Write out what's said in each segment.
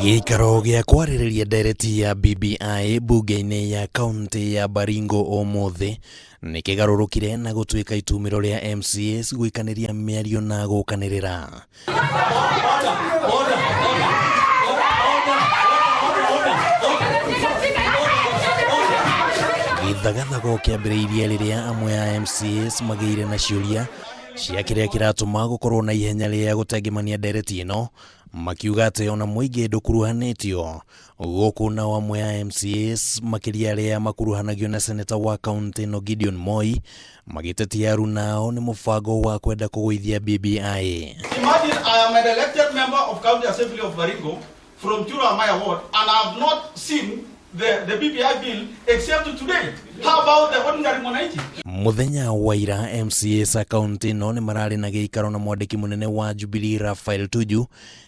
Gĩikaro gĩa kwarĩrĩria ndereti ya BBI mbunge-inĩ ya kaunti ya Baringo ũmũthĩ nĩ kĩgarũrũkire na gũtuĩka itumĩro rĩa MCAs gũikanĩria mĩario na gũkanĩrĩra. Gĩthagathago kĩambĩrĩirie rĩrĩa amwe a MCAs magĩire na ciũria cia kĩrĩa kĩratũma gũkorwo na ihenya rĩa gũtengemania ndereti ĩno, makiuga atĩ ona mũingĩ ndũkuruhanĩtio. Gũkũ nao amwe a MCAs makĩria arĩa makuruhanagio na seneta wa kaunti ĩno Gideon Moi magĩtetia aruna ao nĩ mũbango wa kwenda kũgũithia BBI. Imagine I am an elected member of County Assembly of Baringo from Chura Amaya Ward, and I have not seen the BBI bill except today. How about the ordinary mwananchi? Mũthenya wa ira MCAs a kaunti ĩno nĩ mararĩ na gĩikaro na mwandĩki mũnene wa Jubilee Raphael Tuju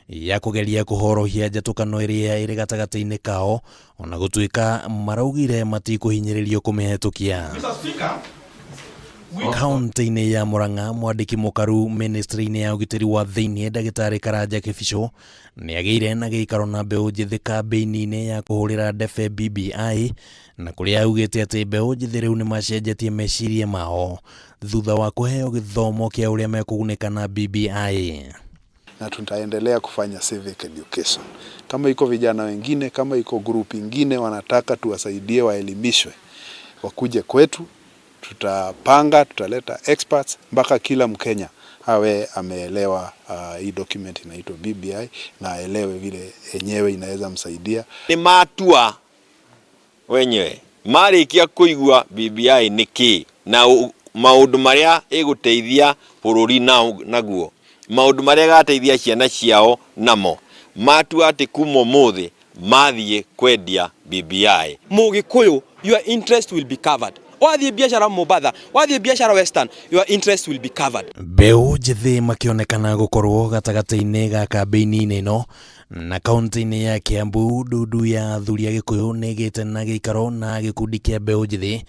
ya kũgeria kũhorohia njatũkano ĩrĩa ĩrĩ gatagatĩ-inĩ kao, ona gũtuĩka maraugire matikũhinyĩrĩrio kũmĩhetũkia. Mr. Speaker, we Kaunti-inĩ ya Murang'a, mwandĩki mũkaru ministry-inĩ ya ũgitĩri wa thĩinĩ ndagĩtarĩ Karanja Kĩbicũ nĩ agĩire na gĩikaro na mbeũ njĩthĩ kambĩini-inĩ ya kũhũrĩra ndebe BBI, na kũrĩa augĩte atĩ mbeũ njĩthĩ rĩu nĩ macenjetie meciria mao thutha wa kũheo gĩthomo kĩa ũrĩa mekũgunĩka na BBI. Na tutaendelea kufanya civic education. Kama iko vijana wengine, kama iko group ingine wanataka tuwasaidie waelimishwe, wakuje kwetu, tutapanga, tutaleta experts mpaka kila Mkenya awe ameelewa hii document inaitwa BBI na aelewe vile enyewe inaweza msaidia. Nĩ matua wenyewe marĩkia kũigua BBI nĩ kĩ na maũndũ marĩa ĩgũteithia bũrũri naguo, maũndũ marĩa ĩgateithia ciana ciao namo, matua atĩ kuma ũmũthĩ mathiĩ kwendia BBI. Mũgĩkũyũ, your interest will be covered. Wathiĩ biacara Mombatha, wathiĩ biacara Western, your interest will be covered. Mbeũ njĩthĩ makĩonekana gũkorwo gatagatĩ-inĩ ga kambĩini-inĩ ĩno. Na kaunti-inĩ ya Kiambu, ndundu ya athuri a Gĩkũyũ nĩ ĩgĩte na gĩikaro na gĩkundi kĩa mbeũ njĩthĩ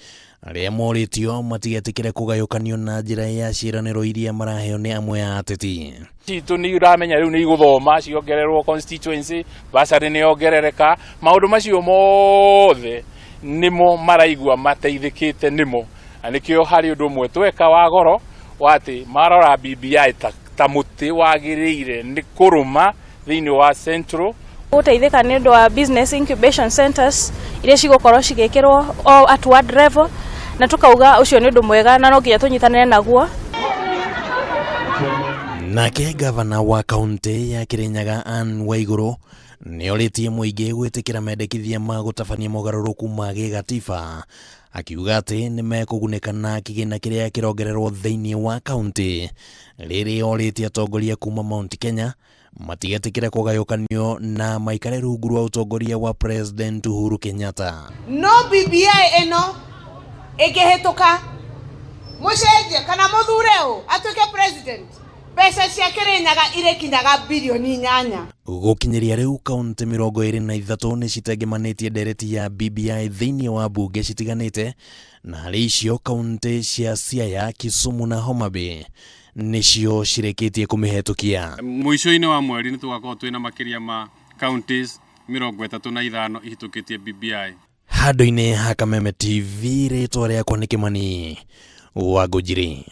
arĩa morĩtio matigetĩkĩre kũgayũkanio na njĩra ya ciĩranĩro iria maraheo nĩ amwe a ateti. Citũ nĩ uramenya rĩu nĩ igũthoma ciongererwo constituency, bursary nĩ yongerereka, maũndũ macio mothe nĩmo maraigua mateithĩkĩte nĩmo, na nĩkĩo harĩ ũndũ ũmwe tweka wa goro wa atĩ marora BBI ta mũtĩ wagĩrĩire nĩ kũrũma thĩinĩ wa Central. Gũteithĩka nĩ ũndũ wa business incubation centers iria cigũkorwo cigĩkĩrwo o at ward level, na tukauga ũcio nĩ ũndũ mwega na no nginya tũnyitanĩre naguo. Nake gavana wa kaunti ya Kirinyaga Anne Waiguru nĩ orĩtie mũingĩ gwĩtĩkĩra mendekithia ma gũtabania mogarũrũku ma gĩgatiba, akiuga atĩ nĩ mekũgunĩka na kĩgĩna kĩrĩa kĩrongererwo thĩinĩ wa kaunti, rĩrĩ orĩtie atongoria kuma Mount Kenya matigetĩkĩre kũgayũkanio na maikare rungu rwa ũtongoria wa President Uhuru Kenyatta. No BBI ĩno ĩngĩhĩtũka, mũcenjie kana mũthure ũ atuĩke president, mbeca cia Kĩrĩnyaga irĩkinyaga birioni 8. Gũkinyĩria rĩu, kaunti 23 nĩ citengemanĩtie ndereti ya BBI thĩinĩ wa mbunge citiganĩte, na harĩ icio kaunti cia Siaya, Kisumu na Homa Bay nĩcio cirĩkĩtie kũmĩhetũkia. Mũico-inĩ wa mweri nĩ tũgakorwo twĩna makĩria ma counties 35 ihĩtũkĩtie BBI. Handũ-inĩ ha Kameme TV, rĩtwa rĩakwa nĩ Kĩmani wa Ngũnjiri.